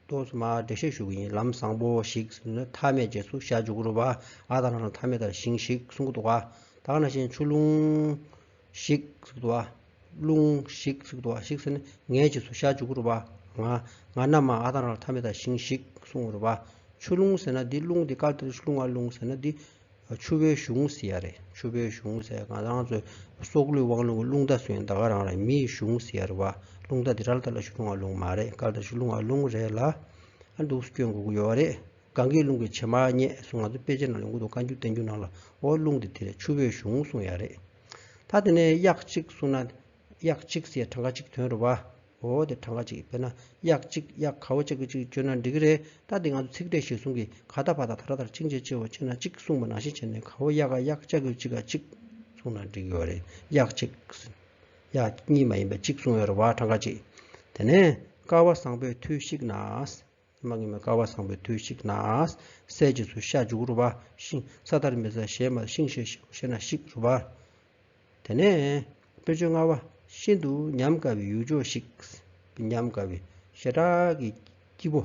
ཏོག་ཙམ་མར་འགྲེལ་བཤད་ཞུ་གི་ཡིན། ལམ་བཟང་པོ་ཞིག་ཟེར་ན་མཐའ་མེད་རྗེས་སུ་ཤ་འཇུག་རུ་བ། ཨ་དང་ར་ལ་མཐའ་མེད་དང་ཞིང་ཞིག་གསུང་གི་འདུག་ག་ད་ག་ནང་བཞིན་ཆུ་ཀླུང་ཞིག་ཟེར་གི་འདུག་ག་རླུང་ཞིག་ཟེར་གི་འདུག་ག་ཞིག་ཟེར་ན་ངའི་རྗེས་སུ་ཤ་འཇུག་གི་རུ་བ། ང་ང་ན་མ་ཨ་དང་ར་ལ་མཐའ་མེད་དང་ཞིང་ཞིག་གསུང་གི་རུ་བ། ཆུ་ཀླུང་ཟེར་ན་འདི་རླུང་འདི་ཀལ་ཏེ་ཆུ་ཀླུང་ང་རླུང་ཟེར་ན་འདི། ཆུ་བོའི་གཞུང་ཟེར་ཡ་རེད། ཆུ་བོའི་གཞུང་ཟེར་ང་རང་ཚོའི་སྲོག་བླུའི་དབང་ལུང་གི་རླུང་རྟ་ཟེར་ཡོད། ད་ག་རང་རེད། མིའི་གཞུང་ཟེར་ཡ་རེད་བ། རླུང་རྟ་འདི་ར་ལ་ད་ལ་ཆུ་ཀླུང་ང་རླུང་མ་རེད། ཀལ་ཏེ་ཆུ་ཀླུང་ང་རླུང་རེད་ལ། ཨ་འདུག་སྐྱོན་དགོས་ཀྱི་ཡོད་རེད། གངྒཱའི་ཀླུང་གི་བྱེ་མ་སྙེད་གསུང་ང་ཚོ་དཔེ་ཆ་ནང་ལ་ཡོང་གི་འདུག་བཀའ་འགྱུར་བསྟན་འགྱུར་ནང་ལ། འོ་རླུང་འདི་དེ་རེད། ཆུ་བོའི་གཞུང་གསུང་ཡ་རེད། ད་དེ་ནས་གཡག་གཅིག་གསུང་ན། གཡག་གཅིག་ཟེར་གྲངས་ཀ་གཅིག་དོན་རེད་བ། འོ་དེ་གྲངས་ཀ་གཅིག་དཔེར་ན་གཡག་གཅིག་གཡག་ག་བོ་ཅག་གི་གཅིག་བརྗོད་ན་འགྲིག་གི་རེད། ད་དེ་ང་ཚོ་ཚིག་ཕྲད་ཞིག་གསུང་གི་ག་ད་བ་ད་ད་ར་ད་ཅིང་ཅེ་ཅེའོ་ཅེ་ན་གཅིག་གསུངས་པ་ནང་བཞིན་བྱས་ནས་ག་བོ་གཡག་ག་གཡག་ཅག་གི་གཅིག་ག་གཅིག་གསུང་ན་འགྲིག་གི་ཡོད་རེད། གཡག་གཅིག་གཡག་གཉིས་མ་ཡིན་པ་གཅིག་གསུང་ཡོད་རེད་བ། གྲངས་ཀ་གཅིག་དེ་ནས་ སྐལ་བ་བཟང་པོས་མཐུ་བཤིག་ན། མ་ངེས་མེད་སྐལ་བ་བཟང་པོས་མཐུ་བཤིག་ན། སྲས་རྗེས་སུ་ཤ་འཇུག་རུ་བ། ཤིང་ས་མཐར་མི་ཟ་ཞེས་མ་ཤིང་ཞེས་ཤེ་ན་ཤིག་རུ་བ། དེ་ནས་དཔེར་བརྗོད་ལྔ་པ། ཤིན་ཏུ་ཉམས་དཀའ་བའི་ཡུལ་ཕྱོགས་ཤིག་ཉམས་དཀའ་བའི་ཞེ་དྲག་གི་སྐྱིད་པོ་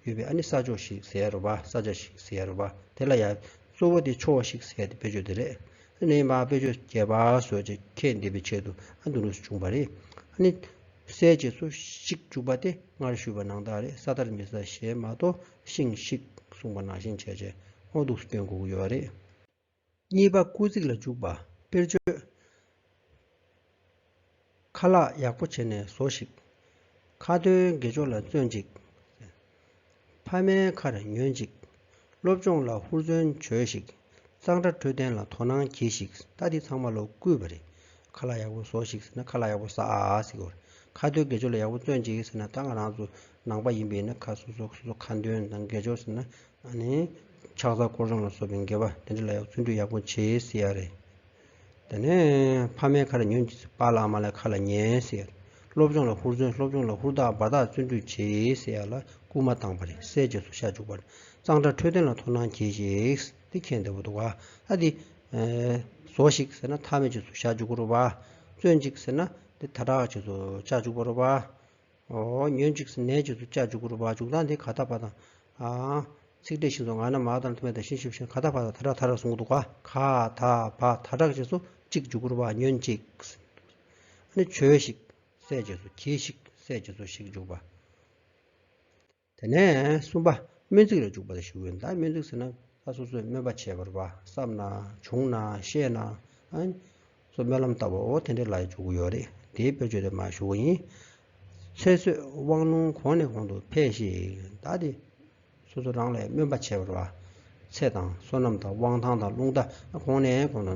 ཡོད་པའི་ཨ་ནི་ས་ཕྱོགས་ཤིག་ཟེར་རུ་བ། ས་ཆ་ཞིག་ཟེར་རུ་བ། དེ་ལ་ཡང་གཙོ་བོ་དེ་ཕྱོགས་ཤིག་ཟེར་ཏེ་དཔེར་བརྗོད་དེ་རེད། ཨ་ནི་མ་དཔེར་བརྗོད་རྒྱས་པ་བཟོས་རྗེས་ཁྱད་འདེབས་པའི་ཆེད་དུ་ཨ་འདུག་ནས་བྱུང་བ་རེད། ཨ་ནི་སྲས་རྗེས་སུ་ཤིག་འཇུག་པ་དེ་སྔར་ཞུས་པ་ནང་ལྟར་རེད། ས་མཐར་མི་ཟ་ཞེས་མ་གཏོགས་ཤིང་ཤིག་གསུངས་པ་ནང་བཞིན་བྱས་རྗེས་ཨོ་འདུག་སྐྱོན་དགོས་ཀྱི་ཡོད་རེད། གཉིས་པ། སྐུལ་ཚིག་ལ་འཇུག་པ། དཔེར་བརྗོད། ཁ་ལག་ཡག་པོ་བྱས་ནས་ཟོ་ཞིག་ཁ་ཏོན་དགེ་སྦྱོར་ལ་བརྩོན་ཅིག་ཕ་མའི་ཁར་ཉོན་ཅིག་སློབ་སྦྱོང་ལ་ཧུར་བརྩོན་བྱོས་ཤིག་གཙང་སྦྲ་འཕྲོད་བསྟེན་ལ་དོ་སྣང་གྱིས་ཤིག་ད་འདི་ཚང་མ་ལོ་བསྐུལ་བ་རེད། ཁ་ལག་ཡག་པོ་ཟོ་ཞིག་ཟེར་ན་ཁ་ལག་ཡག་པོ་ཟ་ཨ་ཟེར་གྱི་ཡོད་རེད། ཁ་ཏོན་དགེ་སྦྱོར་ལ་ཡག་པོ་བརྩོན་ཅིག་ཟེར་ན་ད་ང་རང་ཚོ་ནང་པ་ཡིན་པས་ན་ཁ་སོ་སོ་སོ་སོ་ཁ་འདོན་དང་དགེ་སྦྱོར་ཟེར་ན། ཨ་ནི། ཕྱག་འཚལ་སྐོར་སྦྱོང་ལ་སོགས་པའི་དགེ་བ་དེ་འདྲ་ལ་ཡང་བརྩོན་འགྲུས་ཡག་པོ་བྱེད་ཟེར་ཡ་རེད། དེ་ནས་ཕ་མའི་ཁ་ལ་ཉོན་ཅིག་པཱ་ལགས་མ་ལགས་ཁ་ལ་ཉན་ཟེར་ཡ་རེད། སློབ་སྦྱོང་ལ་ཧུར་བརྩོན། སློབ་སྦྱོང་ལ་ཧུར་ཐག་འབད་ཐག་བརྩོན་འགྲུས་བྱེད་ཟེར་ཡ་ལ་སྐུལ་མ་བཏང་བ་རེད། སྲས་རྗེས་སུ་ཤ་འཇུག་པ་རེད། གཙང་སྦྲ་འཕྲོད་བསྟེན་ལ་དོ་སྣང་གྱིས་ཤིག་འདི་མཁྱེན་བདེ་པོ་འདུག་ག་ད་འདི། ཟོ་ཞིག་ཟེར་ན་ཐ་མའི་རྗེས་སུ་ཤ་འཇུག་གི་རེད་པ། བརྩོན་ཅིག་ཟེར་ན་འདི་ད་དྲག་རྗེས་སུ་ཤ་འཇུག་པ་རེད་པ། ཨོ། ཉོན་ཅིག་ཟེར་ནའི་རྗེས་སུ་ཅ་འཇུག་གི་རེད་པ། འཇུག་སྟངས་དེ་ག་ད་བ་དང་། ཨ། ཚིག་ཕྲད་ཤིང་སོགས་ང་ན་མ་དང་ཐུ་མེ་དང་ཤིང་ཤིབ་ཤིང་ག་ད་བ་དང་ད་དྲག་ད་དྲག་གསུང་གི་འདུག་ག་ག་ད་བ་ད་དྲག་རྗེས་སུ་ཅིག་འཇུག་གི་རེད་པ། ཉོན་ཅིག་ཨ་ནི་བྱོས་ཤིག་སྲས་རྗེས་སུ། གྱིས་ཤིག་སྲས་རྗེས་སུ་ཤིག་འཇུག་པ། དེ་ནས་གསུམ་པ། སྨོན་ཚིག་ལ་འཇུག་པ་དེ་ཞུ་གི་ཡོད། ད་སྨོན་ཚིག་ཟེར་ན་ད་སོ་སོས་སྨོན་པ་བྱས་པ་རེད་པ། བསམ་ན། བྱུང་ན། ཤེས་ན། ཨ། སོ་སྨོན་ལམ་བཏབ་པ་འོ་དེ་འདྲའི་ལ་འཇུག་གི་ཡོད་རེད། དེའི་དཔེར་བརྗོད་དེ་མར་ཞུ་གི་ཡིན། ཚེ་བསོད་དབང་ལུང་གོང་ནས་གོང་དུ་འཕེལ་ཞིག་ད་དེ་སོ་སོ་རང་ལ་སྨོན་པ་བྱས་པ་རེད་པ། ཚེ་དང་བསོད་ནམས་དང་དབང་ཐང་དང་རླུང་རྟ་གོང་ནས་གོང་དུ་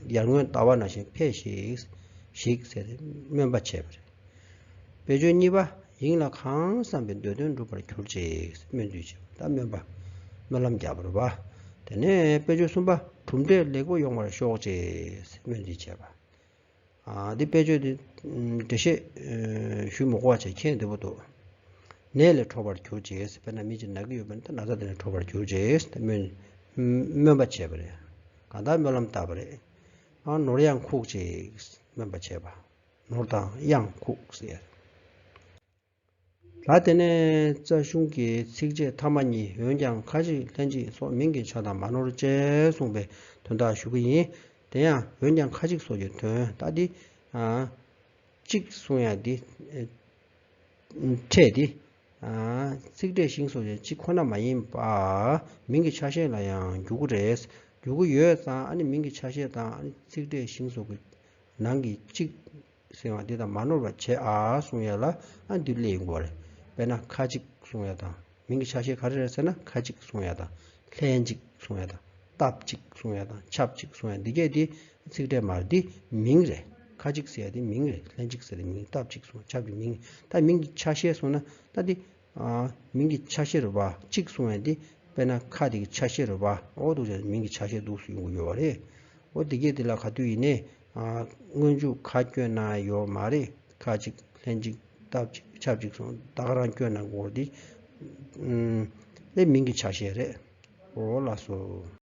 ཡར་ངོའི་ཟླ་བ་ནང་བཞིན་འཕེལ་ཞིག་ཞིག་ཟེར་ཏེ་སྨོན་པ་བྱས་པ་རེད། དཔེ་བརྗོད་གཉིས་པ། ཡིད་ལ་གང་བསམ་པའི་འདོད་དོན་འགྲུབ་པར་གྱུར་ཅིག་སྨོན་འདུན་བྱེད་པ། ད་སྨོན་པ། སྨོན་ལམ་རྒྱག་པ་རེད་པ། དེ་ནས་དཔེ་བརྗོད་གསུམ་པ། གྲུབ་འབྲས་ལེགས་པོ་ཡོང་བར་ཤོག་ཅིག་སྨོན་འདུན་བྱེད་པ། ཨ། འདི་དཔེ་བརྗོད་འདི་འགྲེལ་བཤད་ཞུས་མ་དགོས་པ་བྱས་མཁྱེན་བདེ་པོ་འདུག་ནད་ལས་གྲོལ་བར་གྱུར་ཅིག་དཔེར་ན་མི་གཅིག་ན་གི་ཡོད་པ་ན་ད་ན་ཚ་དེ་ནས་གྲོལ་བར་གྱུར་ཅིག་སྨོན་སྨོན་པ་བྱས་པ་རེད། གང་ལྟར་སྨོན་ལམ་བཏབ་པ་རེད། ཨ། ནོར་གཡང་ཁུག་ཅིག་སྨོན་པ་བྱས་པ། ནོར་དང་གཡང་ཁུག་ཟེར། ད་དེ་ནས་རྩ་གཞུང་གི་ཚིགས་བཅད་ཐ་མ་གཉིས། འོན་ཀྱང་ཁ་ཅིག་ལྷན་ཅིག་སོགས་མིང་གི་ཆ་དང་མ་ནོར་ཅེས་གསུངས་པའི་དོན་དག་ཞུ་གི་ཡིན། དེ་ཡང་འོན་ཀྱང་ཁ་ཅིག་སོགས་ཀྱི་དོན་ད་འདི། ཨ། གཅིག་གསུང་ཡ་འདི། ཨ། ཕྲད་འདི། ཨ། ཚིག་ཕྲད་ཤིང་སོགས་ཀྱི་གཅིག་ཁོ་ན་མ་ཡིན་པ། མིང་གི་ཆ་ཤས་ལ་ཡང་འཇུག་གི་རེད། འཇུག་གི་ཡོད་ཙང་ཨ་ནི་མིང་གི་ཆ་ཤས་དང་ཨ་ནི་ཚིག་ཕྲད་ཤིང་སོགས་ཀྱི་ནང་གི་གཅིག་ཟེར་བ་འདི་དང་མ་ནོར་བ་བྱེད་ཨ་གསུང་ཡ་ལ་ཨ་འདི་སླེབས་ཡོང་གི་རེད། དཔེར་ན་ཁ་ཅིག་གསུང་ཡ་དང་མིང་གི་ཆ་ཤས་ག་རེ་རེད་ཟེར་ན་ཁ་ཅིག་གསུང་ཡ་དང་ལྷན་ཅིག་གསུང་ཡ་དང་སྟབས་གཅིག་གསུང་ཡ་དང་ཆབས་གཅིག་གསུང་ཡ་འདི་གས་འདི་ཚིག་ཕྲད་མ་རེད། འདི་མིང་རེད། ཁ་ཅིག་ཟེར་ཡ་འདི་མིང་རེད། ལྷན་ཅིག་ཟེར་ཡ་མིང་། སྟབས་གཅིག་གསུང་ཆབས་ཀྱི་མིང་། ད་མིང་གི་ཆ་ཤས་གསུང་ན་ད་འདི། ཨ། མིང་གི་ཆ་ཤས་རེད་པ། གཅིག་གསུང་ཡ་འདི། དཔེར་ན་ཁ་དེ་གི་ཆ་ཤས་རེད་པ། འོ་འདུག་ཅེས་མིང་གི་ཆ་ཤས་འདུག་སུ་ཡོང་གི་ཡོད་པ་རེད། འོ་དེ་གས་དེ་ལ་ག་དུས་ཡིན་ནའི། ཨ། སྔོན་འཇུག་ག་བསྐྱོན་ན་ཡོད་མ་རེད། ཁ་ཅིག་ལྷན་ཅིག་སྟབས་གཅིག་ཆབས་གཅིག་གསུང་ད་ག་རང་བསྐྱོན་ན་འགོར་འདི། ཨུམ། དེ་མིང་གི་ཆ་ཤས་རེད། འོ་ལགས་སོ།